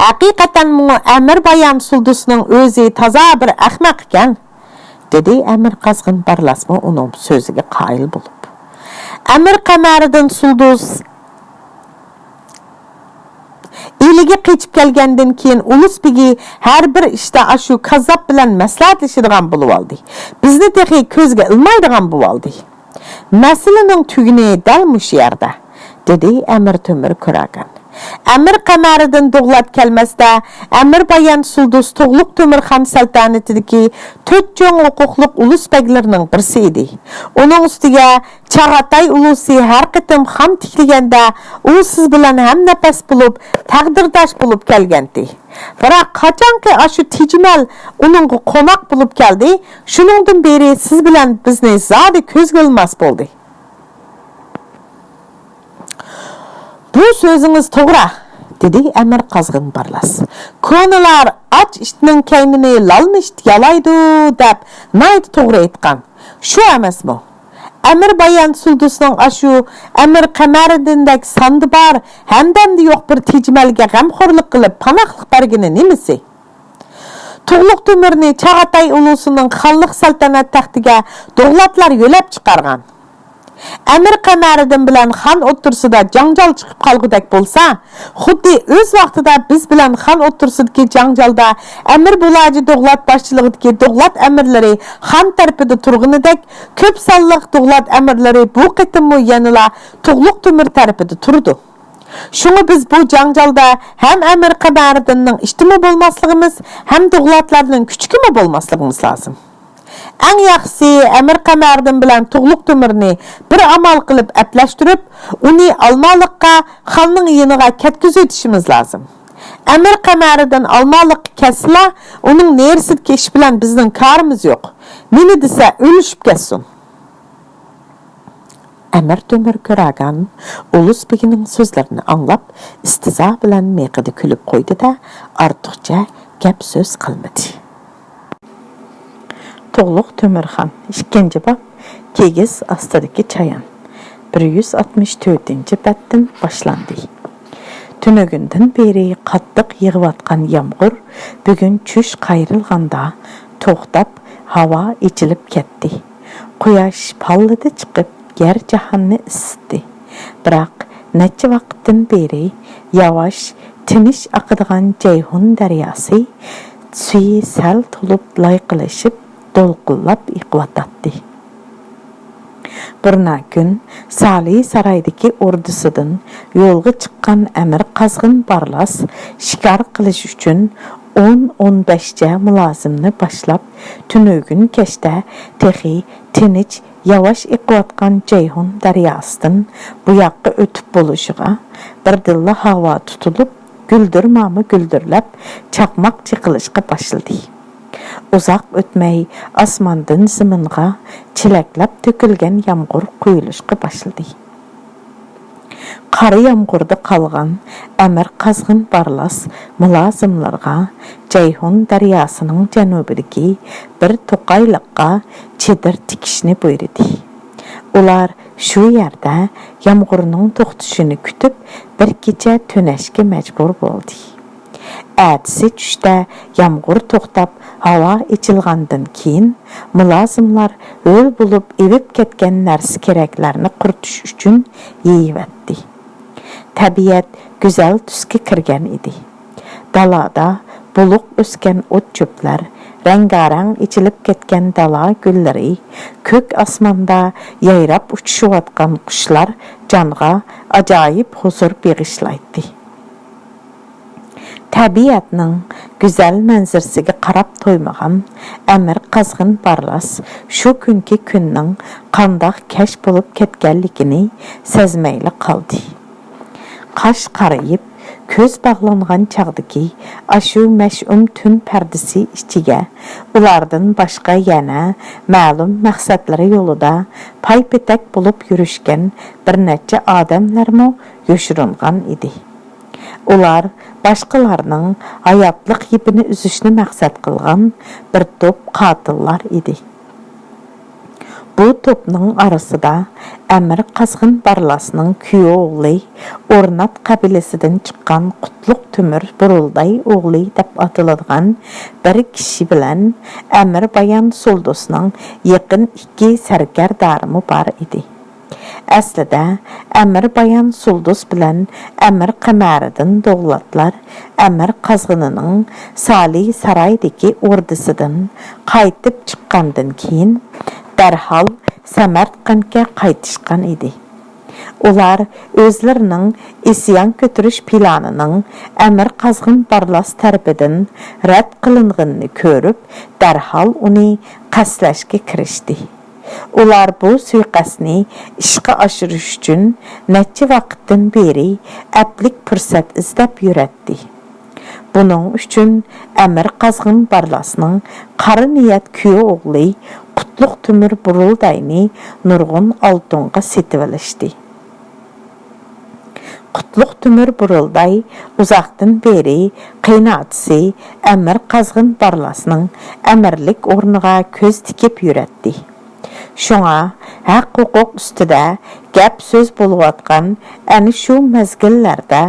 ھەقىقەتەنمۇ ئەمىر بايان سۇلدۇزنىڭ ئۆزى تازا بىر ئەخمەق ئىكەن، دېدى ئەمىر قازغىن بارلاسمۇ ئۇنىڭ سۆزىگە قايىل بولۇپ. ئەمىر قەمەرىدىن سۇلدۇز ئىلىگە قېچىپ كەلگەندىن كېيىن، ئۇلۇس بېگى ھەر بىر ئىشتا ئاشۇ كاززاپ بىلەن مەسلىھەتلىشىدىغان بولۇۋالدى. بىزنى تېخى كۆزگە ئىلمايدىغان بولۇۋالدى. مەسىلىنىڭ تۈگۈنى دەل مۇشۇ يەردە، دېدى ئەمىر تۆمۈر كۆراگان. ئەمىر قەمەرىدىن دوغلات كەلمەستە، ئەمىر بايان سۇلدۇز تۇغلۇق تۆمۈرخان سەلتەنىتىدىكى تۆت چوڭ ھوقۇقلۇق ئۇلۇس بەگلىرىنىڭ بىرسى ئىدى. ئۇنىڭ ئۈستىگە چاغاتاي ئۇلۇسى ھەر قېتىم خان تىكلىگەندە، ئۇ سىز بىلەن ھەمنەپەس بولۇپ، تەقدىرداش بولۇپ كەلگەنتى. بىراق، قاچانقى ئاشۇ تېجىمەل ئۇنىڭغا قوناق بولۇپ كەلدى، شۇنىڭدىن بېرى سىز بىلەن بىزنى زادى كۆزگە ئىلماس بولدى. بۇ سۆزىڭىز توغرا، دېدى ئەمىر قازغىن بارلاس. كونىلار «ئاچ ئىتنىڭ كەينىنى لالما ئىت يالايدۇ» دەپ ناھايىتى توغرا ئېيتقان. شۇ ئەمەسمۇ؟ ئەمىر بايان سۇلدۇسنىڭ ئاشۇ ئەمىر قەمەرىدىندەك ساندا بار، ھەمدەمدە يوق بىر تېجىمەلگە غەمخورلۇق قىلىپ پاناھلىق بەرگىنى نېمىسى؟ تۇغلۇق تۆمۈرنى چاغاتاي ئۇلۇسىنىڭ خانلىق سەلتەنەت تەختىگە دوغلاتلار يۆلەپ چىقارغان. ئەمىر قەمەرىدىن بىلەن خان ئوتتۇرىسىدا جاڭجال چىقىپ قالغۇدەك بولسا، خۇددى ئۆز ۋاقتىدا بىز بىلەن خان ئوتتۇرىسىدىكى جاڭجالدا ئەمىر بۇلاجى دوغلات باشچىلىقىدىكى دوغلات ئەمىرلىرى خان تەرىپىدە تۇرغىنىدەك، كۆپ سانلىق دوغلات ئەمىرلىرى بۇ قېتىممۇ يەنىلا تۇغلۇق تۆمۈر تەرىپىدە تۇرىدۇ. شۇڭا بىز بۇ جاڭجالدا ھەم ئەمىر قەمەرىدىننىڭ ئىتىمۇ بولماسلىقىمىز، ھەم دوغلاتلارنىڭ كۈچۈكىمۇ بولماسلىقىمىز لازىم. ئەڭ ياخشىسى، ئەمىر قەمەردىن بىلەن تۇغلۇق تۆمۈرنى بىر ئامال قىلىپ ئەپلەشتۈرۈپ، ئۇنى ئالمالىققا، خاننىڭ يېنىغا كەتكۈزۈۋېتىشىمىز لازىم. ئەمىر قەمەردىن ئالمالىققا كەتسىلا، ئۇنىڭ نېرىسىدىكى ئىش بىلەن بىزنىڭ كارىمىز يوق. نېمە دېسە، ئۆلۈشۈپ كەتسۇن. ئەمىر تۆمۈر كۆرەگەن ئۇلۇس بېگىنىڭ سۆزلىرىنى ئاڭلاپ، ئىستىزا بىلەن مىيىقىدا كۈلۈپ قويدى-دە، ئارتۇقچە گەپ-سۆز قىلمىدى. تۇغلۇق تۆمۈرخان، ئىككىنچى باب، كىگىز ئاستىدىكى چايان، بىر يۈز ئاتمىش تۆتىنچى بەتتىن باشلاندى. تۈنۈگۈندىن بېرى قاتتىق يېغىۋاتقان يامغۇر بۈگۈن چۈش قايرىلغاندا توختاپ، ھاۋا ئېچىلىپ كەتتى. قۇياش پاللىدى چىقىپ، يەر-جاھاننى ئىسسىتتى. بىراق، نەچچە ۋاقىتتىن بېرى ياۋاش، تىنچ ئاقىدىغان جەيھۇن دەرياسى سۈيى سەل تولۇپ، لايقىلىشىپ، دولقۇنلاپ ئېقىۋاتاتتى. بىرنەچچە كۈن سالى سارايدىكى ئوردىسىدىن يولغا چىققان ئەمىر قازغىن بارلاس شىكار قىلىش ئۈچۈن ئون، ئون بەشچە مۇلازىمنى باشلاپ، تۈنۈگۈن كەچتە تېخى تىنچ، ياۋاش ئېقىۋاتقان جەيھۇن دەرياسىدىن بۇ ياققا ئۆتۈپ بولۇشىغا بىردىنلا ھاۋا تۇتۇلۇپ، گۈلدۈرماما گۈلدۈرلەپ، چاقماق چېقىلىشقا باشلىدى. ئۇزاق ئۆتمەي ئاسماندىن زېمىنغا چېلەكلەپ تۆكۈلگەن يامغۇر قۇيۇلۇشقا باشلىدى. قارا يامغۇردا قالغان ئەمىر قازغىن بارلاس مۇلازىملىرىغا جەيھۇن دەرياسىنىڭ جەنۇبىدىكى بىر توقايلىققا چېدىر تىكىشنى بۇيرۇدى. ئۇلار شۇ يەردە يامغۇرنىڭ توختىشىنى كۈتۈپ، بىر كېچە تۈنەشكە مەجبۇر بولدى. ئەتىسى چۈشتە يامغۇر توختاپ، ھاۋا ئېچىلغاندىن كېيىن، مۇلازىملار ھۆل بولۇپ ئېۋىپ كەتكەن نەرسە-كېرەكلەرنى قۇرۇتۇش ئۈچۈن يېيىۋەتتى. تەبىئەت گۈزەل تۈسكە كىرگەن ئىدى. دالادا بولۇق ئۆسكەن ئوت-چۆپلەر، رەڭگارەڭ ئېچىلىپ كەتكەن دالا گۈللىرى، كۆك ئاسماندا يايراپ ئۇچۇشۇۋاتقان قۇشلار جانغا ئاجايىپ ھۇزۇر بېغىشلايتتى. تەبىئەتنىڭ گۈزەل مەنزىرىسىگە قاراپ تويمىغان ئەمىر قازغىن بارلاس شۇ كۈنكى كۈننىڭ قانداق كەچ بولۇپ كەتكەنلىكىنى سەزمەيلا قالدى. قاش قارىيىپ، كۆز باغلانغان چاغدىكى ئاشۇ مەشئۇم تۈن پەردىسى ئىچىگە ئۇلاردىن باشقا يەنە مەلۇم مەقسەتلىرى يولىدا پاي-پېتەك بولۇپ يۈرۈشكەن بىر نەچچە ئادەملەرمۇ يوشۇرۇنغان ئىدى. ئۇلار باشقىلارنىڭ ھاياتلىق يىپىنى ئۈزۈشنى مەقسەت قىلغان بىر توپ قاتىللار ئىدى. بۇ توپنىڭ ئارىسىدا ئەمىر قازغىن بارلاسنىڭ كۈيئوغلى، ئورنات قەبىلىسىدىن چىققان قۇتلۇق تۆمۈر بۇرۇلداي ئوغلى دەپ ئاتىلىدىغان بىر كىشى بىلەن ئەمىر بايان سۇلدۇسنىڭ يېقىن ئىككى سەركەردارىمۇ بار ئىدى. ئەسلىدە، ئەمىر بايان سۇلدۇس بىلەن ئەمىر قەمەرىدىن دوغلاتلار ئەمىر قازغىنىنىڭ سالى سارايدىكى ئوردىسىدىن قايتىپ چىققاندىن كېيىن، دەرھال سەمەرقەنتكە قايتىشقان ئىدى. ئۇلار ئۆزلىرىنىڭ ئىسيان كۆتۈرۈش پىلانىنىڭ ئەمىر قازغىن بارلاس تەرىپىدىن رەت قىلىنغىنىنى كۆرۈپ، دەرھال ئۇنى قەستلەشكە كىرىشتى. ئۇلار بۇ سۇيىقەستنى ئىشقا ئاشۇرۇش ئۈچۈن نەچچە ۋاقىتتىن بېرى ئەپلىك پۇرسەت ئىزدەپ يۈرەتتى. بۇنىڭ ئۈچۈن ئەمىر قازغىن بارلاسنىڭ قارا نىيەت كۈيئوغلى قۇتلۇق تۆمۈر بۇرۇلداينى نۇرغۇن ئالتۇنغا سېتىۋېلىشتى. قۇتلۇق تۆمۈر بۇرۇلداي ئۇزاقتىن بېرى قېيىنئاتىسى ئەمىر قازغىن بارلاسنىڭ ئەمىرلىك ئورنىغا كۆز تىكىپ يۈرەتتى. شۇڭا ھەق-ھوقۇق ئۈستىدە گەپ-سۆز بولۇۋاتقان ئەنە شۇ مەزگىللەردە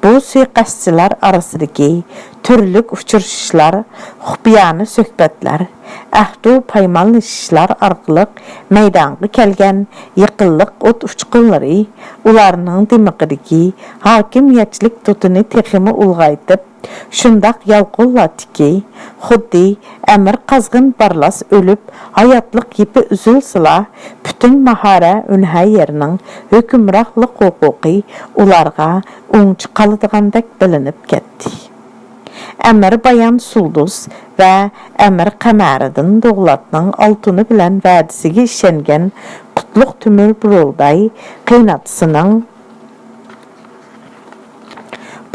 بۇ سۇيىقەستچىلەر ئارىسىدىكى تۈرلۈك ئۇچرىشىشلار، خۇپىيانە سۆھبەتلەر، ئەھدۇ پايماللىشىشلار ئارقىلىق مەيدانغا كەلگەن يېقىنلىق ئوت ئۇچقۇنلىرى ئۇلارنىڭ دىمىقىدىكى ھاكىمىيەتچىلىك دۇتىنى تېخىمۇ ئۇلغايتىپ، شۇنداق يالقۇنلاتتىكى، خۇددى ئەمىر قازغىن بارلاس ئۆلۈپ، ھاياتلىق يىپى ئۈزۈلسىلا، پۈتۈن ماھارە ئۈنھەييەرنىڭ ھۆكۈمرانلىق ھوقۇقى ئۇلارغا ئوڭچە قالىدىغاندەك بىلىنىپ كەتتى. ئەمىر بايان سۇلدۇز ۋە ئەمىر قەمەرىدىن دوغلاتنىڭ ئالتۇنى بىلەن ۋەدىسىگە ئىشەنگەن قۇتلۇق تۆمۈر بۇرۇلداي قېيىنئاتىسىنىڭ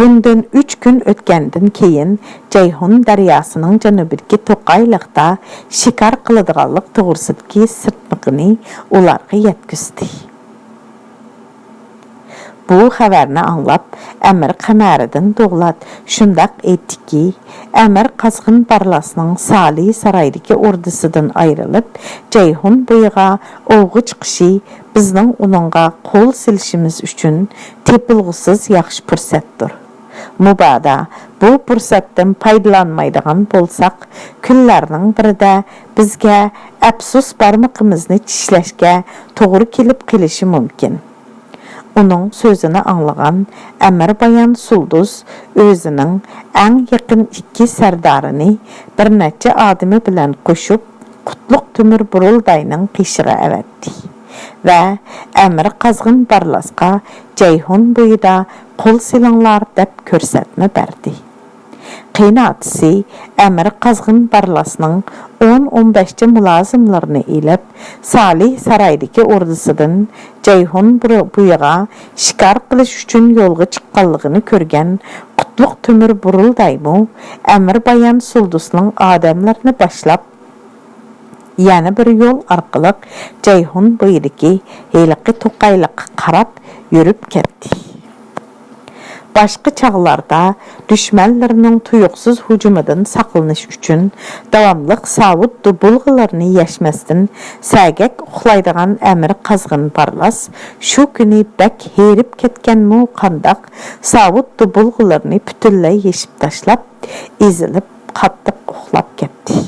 بۇندىن ئۈچ كۈن ئۆتكەندىن كېيىن، جەيھۇن دەرياسىنىڭ جەنۇبىدىكى توقايلىقتا شىكار قىلىدىغانلىق توغرىسىدىكى سىرتنىقىنى ئۇلارغا يەتكۈزدى. بۇ خەۋەرنى ئاڭلاپ، ئەمىر قەمەرىدىن دوغلات شۇنداق ئېيتتىكى، ئەمىر قازغىن بارلاسنىڭ سالى سارايدىكى ئوردىسىدىن ئايرىلىپ، جەيھۇن بويىغا ئوۋغا چىقىشى بىزنىڭ ئۇنىڭغا قول سېلىشىمىز ئۈچۈن تېپىلغۇسىز ياخشى پۇرسەتتۇر. مۇبادا بۇ پۇرسەتتىن پايدىلانمايدىغان بولساق، كۈنلەرنىڭ بىرىدە بىزگە ئەپسۇس بارمىقىمىزنى چىشلەشكە توغرا كېلىپ قېلىشى مۇمكىن. ئۇنىڭ سۆزىنى ئاڭلىغان ئەمىر بايان سۇلدۇز ئۆزىنىڭ ئەڭ يېقىن ئىككى سەردارىنى بىر نەچچە ئادىمى بىلەن قوشۇپ، قۇتلۇق تۆمۈر بۇرۇلداينىڭ قېشىغا ئەۋەتتى ۋە ئەمىر قازغىن بارلاسقا جەيھۇن بويىدا قول سېلىڭلار دەپ كۆرسەتمە بەردى. قېيىنئاتىسى ئەمىر قازغىن بارلاسنىڭ ئون، ئون بەشچە مۇلازىملىرىنى ئېلىپ، سالى سارايدىكى ئوردىسىدىن جەيھۇن بۇر-، بويىغا شىكار قىلىش ئۈچۈن يولغا چىققانلىقىنى كۆرگەن قۇتلۇق تۆمۈر بۇرۇلدايمۇ ئەمىر بايان سۇلدۇزنىڭ ئادەملىرىنى باشلاپ، يەنە بىر يول ئارقىلىق جەيھۇن بويىدىكى ھېلىقى توقايلىققا قاراپ يۈرۈپ كەتتى. باشقا چاغلاردا دۈشمەنلىرىنىڭ تۇيۇقسىز ھۇجۇمىدىن ساقلىنىش ئۈچۈن داۋاملىق ساۋۇت دۇبۇلغىلىرىنى يەشمەستىن سەگەك ئۇخلايدىغان ئەمىر قازغىن بارلاس شۇ كۈنى بەك ھېرىپ كەتكەنمۇ قانداق، ساۋۇت دۇبۇلغىلىرىنى پۈتۈنلەي يېشىپ تاشلاپ، ئېزىلىپ قاتتىق ئۇخلاپ كەتتى.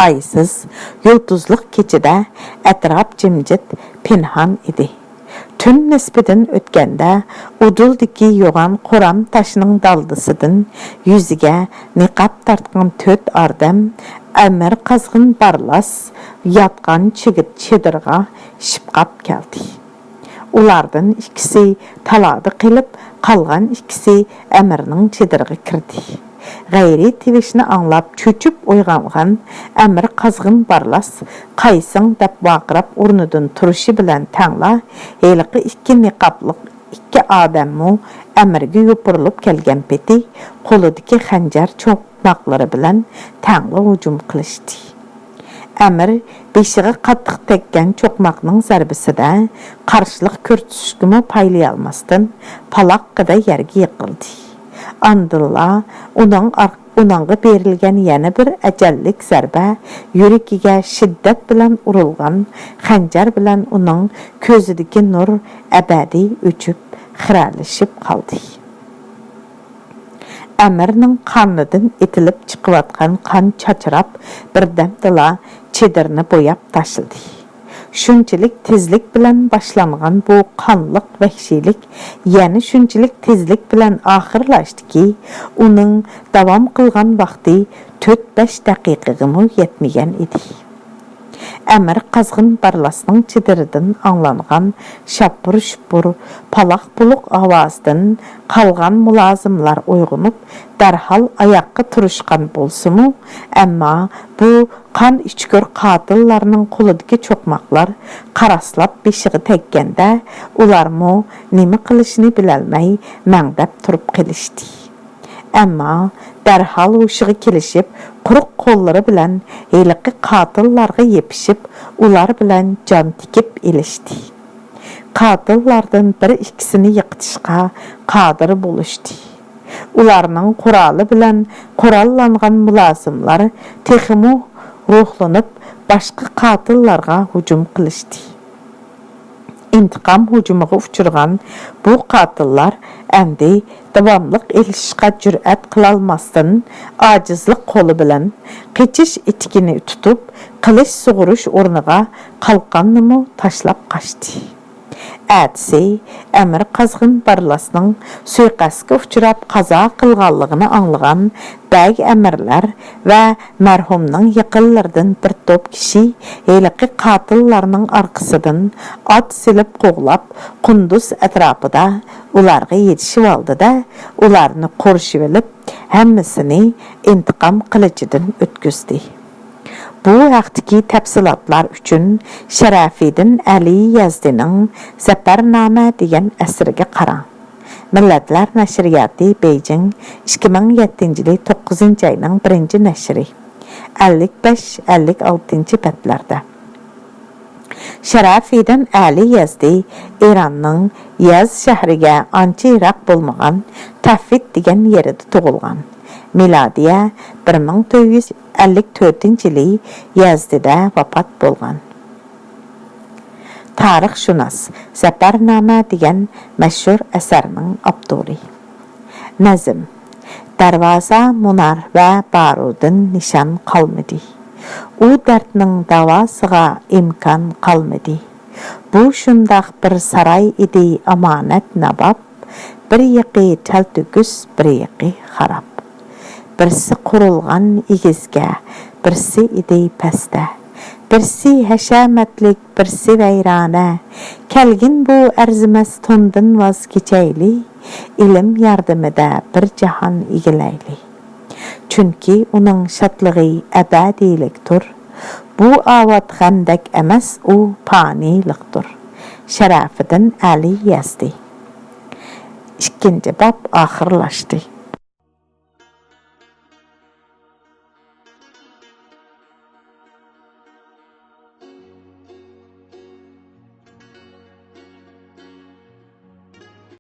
ئايسىز، يۇلتۇزلۇق كېچىدە ئەتراپ جىمجىت، پىنھان ئىدى. تۈن نىسپىدىن ئۆتكەندە، ئۇدۇلدىكى يوغان قورام تاشنىڭ دالدىسىدىن يۈزىگە نىقاب تارتقان تۆت ئادەم ئەمىر قازغىن بارلاس ياتقان چىگىت چېدىرغا شىپقاپ كەلدى. ئۇلاردىن ئىككىسى تالادا قېلىپ، قالغان ئىككىسى ئەمىرنىڭ چېدىرىغا كىردى. غەيرىي تىۋىشنى ئاڭلاپ چۆچۈپ ئويغانغان ئەمىر قازغىن بارلاس «قايسىڭ؟» دەپ ۋارقىراپ ئورنىدىن تۇرۇشى بىلەن تەڭلا، ھېلىقى ئىككى نىقابلىق ئىككى ئادەممۇ ئەمىرگە يوپۇرۇلۇپ كەلگەن پېتى قولىدىكى خەنجەر چوقماقلىرى بىلەن تەڭلا ھۇجۇم قىلىشتى. ئەمىر بېشىغا قاتتىق تەگكەن چوقماقنىڭ زەربىسىدە قارشىلىق كۆرسىتىشكىمۇ پايلىيالماستىن، پالاققىدە يەرگە يىقىلدى. ئاندىنلا ئۇنىڭ ئار-، ئۇنىڭغا بېرىلگەن يەنە بىر ئەجەللىك زەربە يۈرىكىگە شىددەت بىلەن ئۇرۇلغان خەنجەر بىلەن ئۇنىڭ كۆزىدىكى نۇر ئەبەدىي ئۆچۈپ، خىرەلىشىپ قالدى. ئەمىرنىڭ قارنىدىن ئېتىلىپ چىقىۋاتقان قان چاچراپ، بىردەمدىلا چېدىرنى بوياپ تاشلىدى. شۇنچىلىك تېزلىك بىلەن باشلانغان بۇ قانلىق ۋەھشىيلىك يەنە شۇنچىلىك تېزلىك بىلەن ئاخىرلاشتىكى، ئۇنىڭ داۋام قىلغان ۋاقتى تۆت-بەش دەقىقىگىمۇ يەتمىگەن ئىدى. ئەمىر قازغىن بارلاسنىڭ چېدىرىدىن ئاڭلانغان شاپۇر-شۇپۇر، پالاق-پۇلۇق ئاۋازىدىن قالغان مۇلازىملار ئويغىنىپ، دەرھال ئاياققا تۇرۇشقان بولسىمۇ، ئەمما بۇ قان ئىچكۈر قاتىللارنىڭ قولىدىكى چوقماقلار قاراسلاپ بېشىغا تەگكەندە، ئۇلارمۇ نېمە قىلىشىنى بىلەلمەي مەڭدەپ تۇرۇپ قېلىشتى. ئەمما دەرھال ھوشىغا كېلىشىپ، قۇرۇق قوللىرى بىلەن ھېلىقى قاتىللارغا يېپىشىپ، ئۇلار بىلەن جان تىكىپ ئېلىشتى. قاتىللاردىن بىر ئىككىسىنى يىقىتىشقا قادىر بولۇشتى. ئۇلارنىڭ قورالى بىلەن قوراللانغان مۇلازىملار تېخىمۇ روھلىنىپ، باشقا قاتىللارغا ھۇجۇم قىلىشتى. ئىنتىقام ھۇجۇمىغا ئۇچرىغان بۇ قاتىللار ئەمدى داۋاملىق ئېلىشىشقا جۈرئەت قىلالماستىن، ئاجىزلىق قولى بىلەن قېچىش ئېتىكىنى تۇتۇپ، قىلىچ سۇغۇرۇش ئورنىغا قالقاننىمۇ تاشلاپ قاچتى. ئەتىسى ئەمىر قازغىن بارلاسنىڭ سۇيىقەستكە ئۇچراپ قازا قىلغانلىقىنى ئاڭلىغان بەگ ئەمىرلەر ۋە مەرھۇمنىڭ يېقىنلىرىدىن بىر توپ كىشى ھېلىقى قاتىللارنىڭ ئارقىسىدىن ئات سېلىپ قوغلاپ، قۇندۇز ئەتراپىدا ئۇلارغا يېتىشىۋالدى-دە، ئۇلارنى قورشىۋېلىپ، ھەممىسىنى ئىنتىقام قىلىچىدىن ئۆتكۈزدى. بۇ ھەقتىكى تەپسىلاتلار ئۈچۈن شەرەفىدىن ئەلى يەزدىنىڭ زەپەرنامە دېگەن ئەسىرىگە قاراڭ. مىللەتلەر نەشرىياتى، بېيجىڭ، ئىككى مىڭ يەتتىنچى يىلى توققۇزىنچى ئاينىڭ بىرىنچى نەشرى، ئەللىك بەش، ئەللىك ئالتىنچى بەتلەردە. شەرەفىدىن ئەلى يەزدى ئىراننىڭ يەز شەھىرىگە ئانچە يىراق بولمىغان تەفىت دېگەن يېرىدە تۇغۇلغان. مىلادىيە بىر مىڭ تۆت يۈز ئەللىك تۆتىنچى يىلى يەزدىدە ۋاپات بولغان. تارىخشۇناس، زەپەرنامە دېگەن مەشھۇر ئەسەرنىڭ ئاپتورى. نەزم. دەرۋازا مۇنار ۋە بارۇدىن نىشان قالمىدى. ئۇ دەردنىڭ داۋاسىغا ئىمكان قالمىدى. بۇ شۇنداق بىر ساراي ئىدى ئامانەت ناباب، بىر يېقى تەلتۆكۈس، بىر يېقى خاراب. بىرسى قۇرۇلغان ئېگىزگە، بىرسى ئىدى پەستە. بىرسى ھەشەمەتلىك، بىرسى ۋەيرانە. كەلگىن بۇ ئەرزىمەس توندىن ۋاز كېچەيلى، ئىلىم ياردىمىدە بىر جاھان ئىگىلەيلى. چۈنكى ئۇنىڭ شادلىقى ئەبەدىيلىكتۇر. بۇ ئاۋات غەمدەك ئەمەس، ئۇ پانىيلىقتۇر. شەرەفىدىن ئەلى يەزدى. ئىككىنچى باب ئاخىرلاشتى.